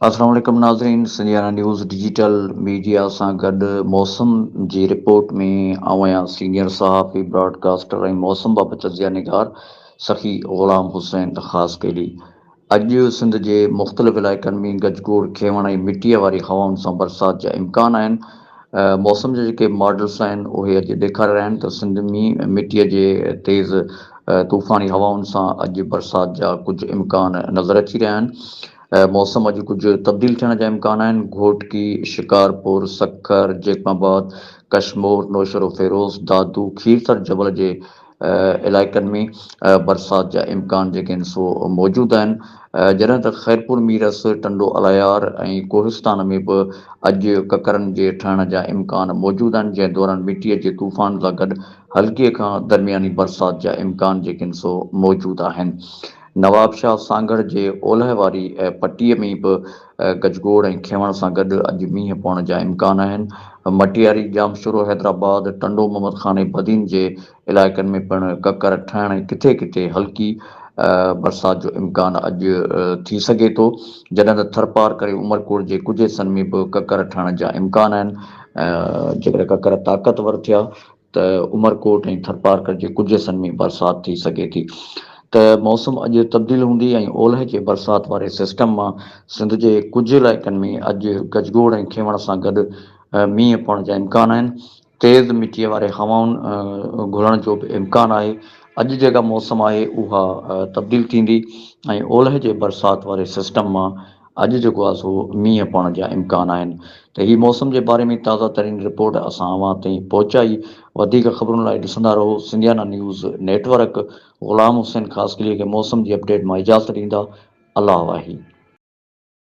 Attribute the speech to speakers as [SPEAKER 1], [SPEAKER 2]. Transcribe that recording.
[SPEAKER 1] السلام عليڪم ناظرين سنڌيانا نيوز ڊجيٽل ميڊيا سان گڏ موسم جي رپورٽ ۾ آئون آهيان سينيئر صحافي براڊ ڪاسٽر ۽ موسم بابت تجزيه نگار سخي غلام حسين خاصخيلي اڄ سنڌ جي مختلف علائقن ۾ گجگوڙ کيوڻ ۽ مٽيء واري هوائن سان برسات جا امڪان آهن موسم جا جيڪي ماڊلس آهن اهي اڄ ڏيکاري رهيا آهن ته سنڌ ۾ مٽيء جي تيز طوفاني هوائن سان اڄ برسات جا ڪجهه امڪان نظر اچي رهيا آهن موسم اڄ ڪجهه تبديل ٿيڻ جا امڪان آهن، گهوٽڪي، شڪارپور، سکر، جيڪب آباد، ڪشمور، نوشهروفيروز، دادو، کيرٿر جبل جي علائقن ۾ برسات جا امڪان جيڪي آهن سو موجود آهن، جڏهن ته خيرپور ميرس، ٽنڊو الهيار ۽ ڪوهستان ۾ به اڄ ڪڪرن جي ٺهڻ جا امڪان موجود آهن، جنهن دوران مٽيء جي طوفان سان گڏ هلڪي کان درمياني برسات جا امڪان جيڪي آهن سو موجود آهن. نوابشاهه سانگهڙ جي اولهه واري پٽي ۾ به گجگوڙ ۽ کيوڻ سان گڏ اڄ مينهن پوڻ جا امڪان آهن. مٽياري، ڄامشورو، حيدرآباد، ٽنڊو محمد خان ۽ بدين جي علائقن ۾ پڻ ڪڪر ٺهڻ ۽ ڪٿي ڪٿي هلڪي برسات جو امڪان اڄ ٿي سگهي ٿو. جڏهن ته ٿرپارڪر ۽ عمرڪوٽ جي ڪجهه حصن ۾ به ڪڪر ٺهڻ جا امڪان آهن. جيڪڏهن ڪڪر طاقتور ٿيا ته عمرڪوٽ ۽ ٿرپارڪر جي ڪجهه حصن ۾ برسات ٿي سگهي ٿي ته موسم اڄ تبديل هوندي ۽ اولهه جي برسات واري سسٽم مان سنڌ جي ڪجهه علائقن ۾ اڄ گجگوڙ ۽ کيوڻ سان گڏ مينهن پوڻ جا امڪان آهن. تيز مٽيء واري هوائن گهلڻ جو به امڪان آهي. اڄ جيڪا موسم آهي اها تبديل ٿيندي ۽ اولهه جي برسات واري سسٽم مان اڄ جيڪو آهي سو مينهن پوڻ جا امڪان آهن ته هي موسم جي باري ۾ تازه ترين رپورٽ اسان اوهان تائين پهچائي وڌيڪ خبرن لاء ڏسندا رهو Sindhiana news net work Ghulam Hussain Khaskheli کي موسم جي اپڊيٽ مان اجازت ڏيندا الله واهي.